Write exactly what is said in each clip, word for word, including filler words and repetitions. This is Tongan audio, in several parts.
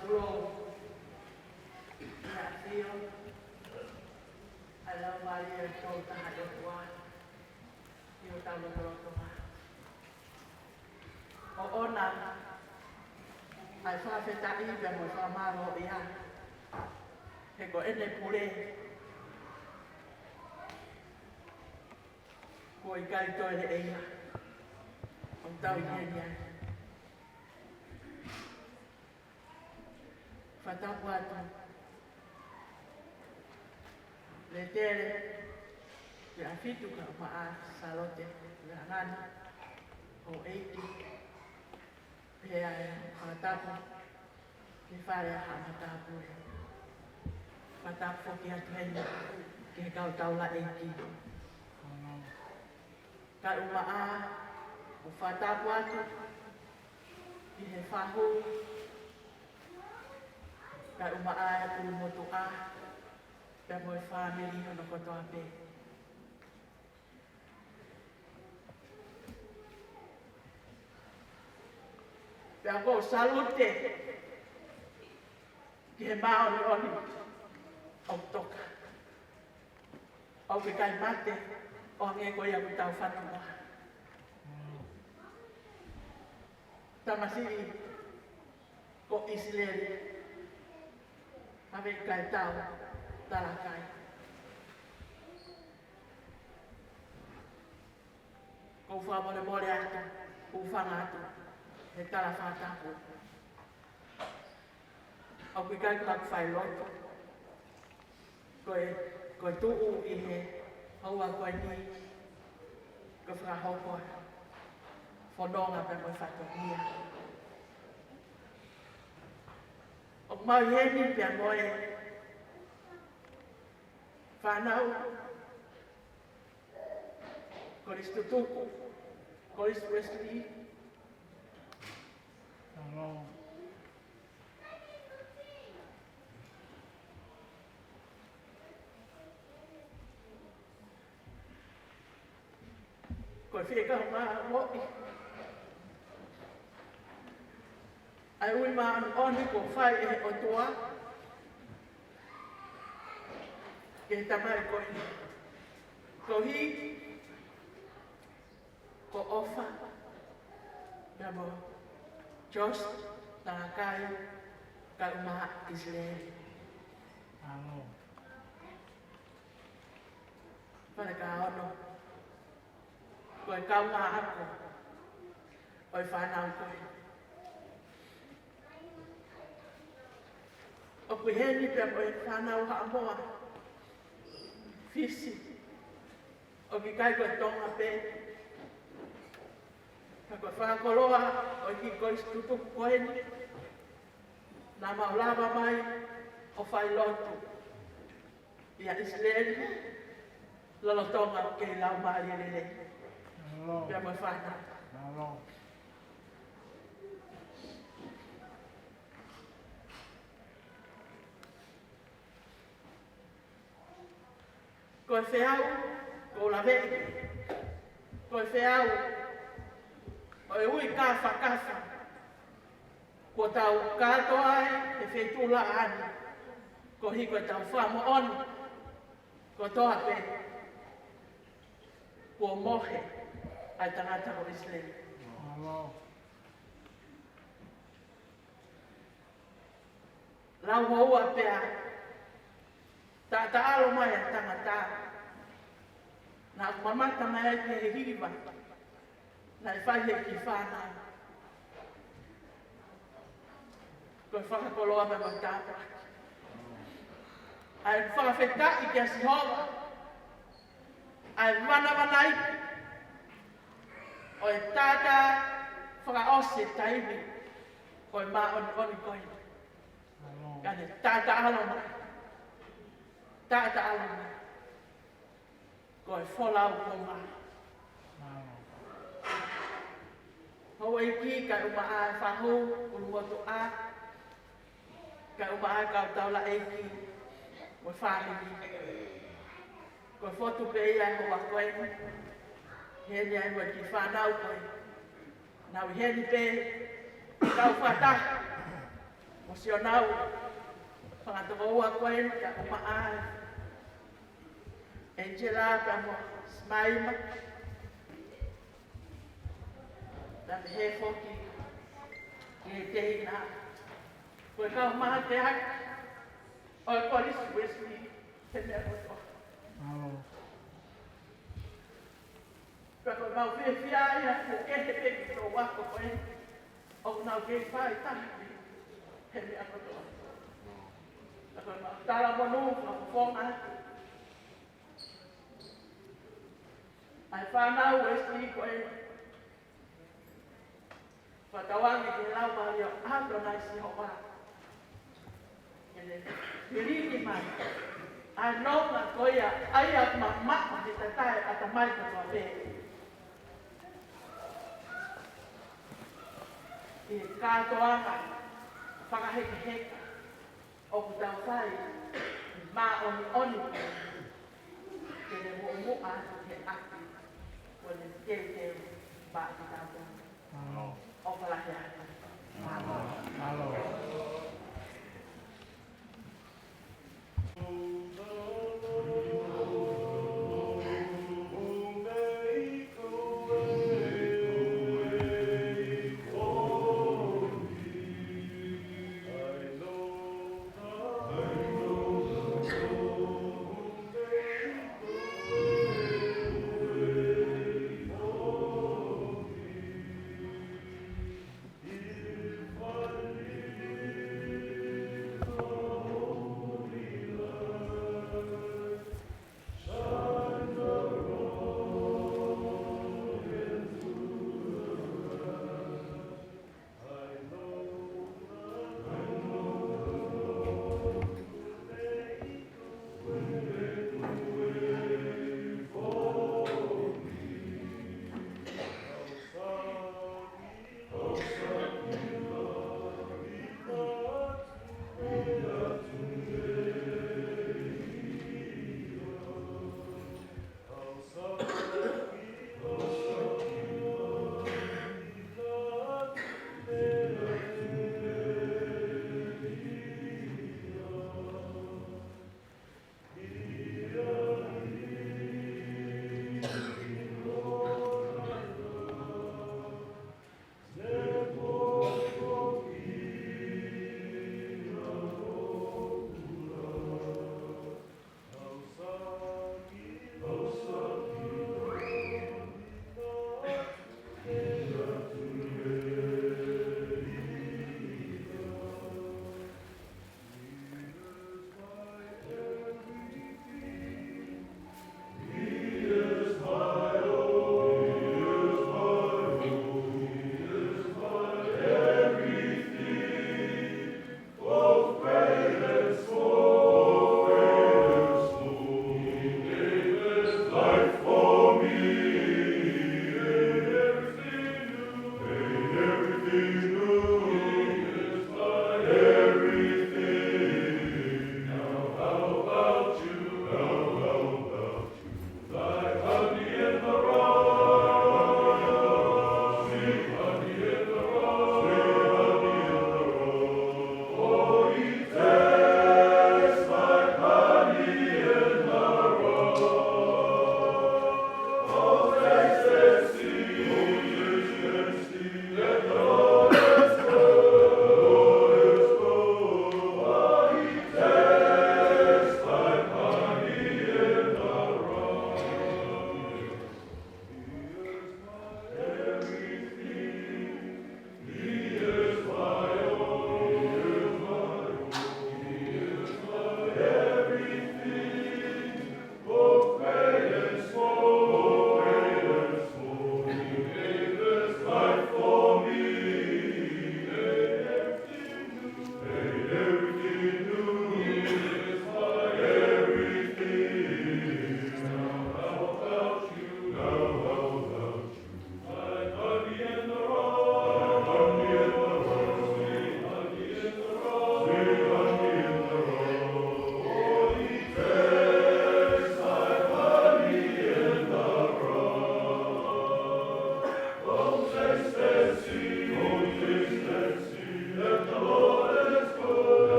Pulou, ʻa e ʻafio ʻa e Laumālie ʻo e Tokotaha ʻOtua ʻi hotau lotolotonga. ʻOku ʻoʻona ʻa e fakafetaʻi pea mo e fakamālō ia, he ko ʻene pule kuo ʻikai toe leʻeia, ʻoku tau ʻi heni ai. Fakatapu atu Letele Tuʻiʻāfitu Kaumaʻa Sālote Tuʻiʻangani, houʻeiki, pea ʻi he fakatapu ki he fale ʻa e haʻa matāpule. Fakatapu foki atu heni ki he kau taulaʻeiki. Kaumaʻa, ʻoku fakatapu atu ki he fahu, kaumaʻa ʻa e ʻulumotuʻa, pea mo e fāmili hono kotoa pē. Pea ʻoku ou salute ki he māʻoniʻoni ʻoku toka. ʻOku ʻikai mate, ʻo hangē ko ia ʻoku tau fanongoa. Tamasiʻi ko ʻIsileli, ʻave ʻikai tau talakai. ʻOku ou fakamolemole atu, hūfanga atu he tala fakatapu. ʻOku ʻikai ko haku failotu. Ko e, ko e tuʻu ʻi he houa ko eni, ko e fakahoko ʻa e fononga pea mo e fatongia. ʻOku mau ʻi heni pea mo e fānau Kolisi Tutuku, Kolisi Uēsili. Ko e fiekaʻi ʻa e moʻui, ʻa e ui māʻoniʻoni kuo fai ʻe he ʻOtua ki he tamai ko eni. Koeʻuhi ko ʻOfa pea mo Josh Talakai, kaumaʻa ʻIsileli. Fale Kaono, ko e kaungā ako ʻo e fānau ko ē. ʻOku ʻi heni pea mo e fānau Haʻamoa, Fisi, ʻoku ʻikai ko e Tonga pē. Ka ko e fakakoloa ʻo e kiʻi Kolisi Tutuku ko eni, naʻa mau lava mai ʻo failotu ʻia ʻIsileli, lolotonga ʻoku kei laumālie lelei. Mālō. Pea mo e fānau. Mālō. Ko e feau, ko e laveʻi, ko e feau ʻo e ui kāfakafa kuo tau kātoa ai he feituʻulaʻā ni, koeʻuhi ko ʻetau fakamoʻoni kotoa pē kuo mohe ʻa e tangata ko ʻIsileli. Lau houa pea taʻataʻalo mai ʻa e tangata, naʻa ku mamata mai ai ki he hiva naʻe fai ʻe he kiʻi fānau. Ko e fakakoloa pea mo e tāpuaki. ʻA e fakafetaʻi kia Sihova, ʻa e vanavanaiki ʻo e taʻataʻalo fakaʻosi e taimi ʻo e māʻoniʻoni ko ē. Ka ne taʻataʻalo mai. Taʻataʻalo mai. Ko e folau ko ma. Houʻeiki, kaumaʻa e fahu, ʻulumotuʻa, kaumaʻa e kau taulaʻeiki mo e fāmili. Ko e fotu pē ia ʻo e houa ko eni. Heni ai mo e kiʻi fānau ko ē. Naʻa ku ʻi heni pē, kau fakataha mo Siʻonau fanga tokoua ko eni, ka ʻuma ai Angela pea mo Simaima, pea mo e foki ki he tehina ko e kau mateaki ʻo e Kolisi Uēsili he meʻa kotoa. Mālō. Pea ko ʻemau fiefia ia he kehe pē ki he tau ako ko ē ʻoku nau kei fai tahi he meʻa kotoa. Pea ko ʻemau talamonū fakafofonga ʻa e fānau Uēsili ko ē, fakatauange ki he Laumālie ʻo ʻAtonai Sihova ke ne hīkiliʻi mai ʻa e nonga ko ia ʻa ia ʻoku mamaʻo he tatae ʻatamai kotoa pē ʻi he kātoanga fakahekeheka ʻoku tau fai māʻoniʻoni ke ne muʻomuʻa atu he ʻapi kuo ne teuteu maʻa kitautolu. ʻOfa lahi atu. Mālō.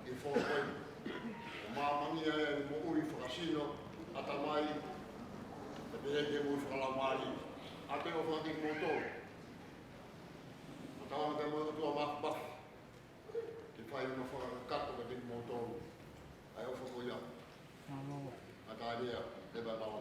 ʻi he foʻi ʻo māmani ʻa e moʻui fakasino, ʻatamai, pea pehē ki he moʻui fakalaumālie. ʻA e ʻofa kiate kimoutolu. ʻOfa atu pē mo e ʻOtua Māfimafi ke fai hono fakakakato kiate kimoutolu ʻa e ʻofa ko ia. ʻAtā lea, leva nau.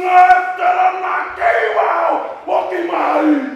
Ngata la ma kei wao, ʻoki mai.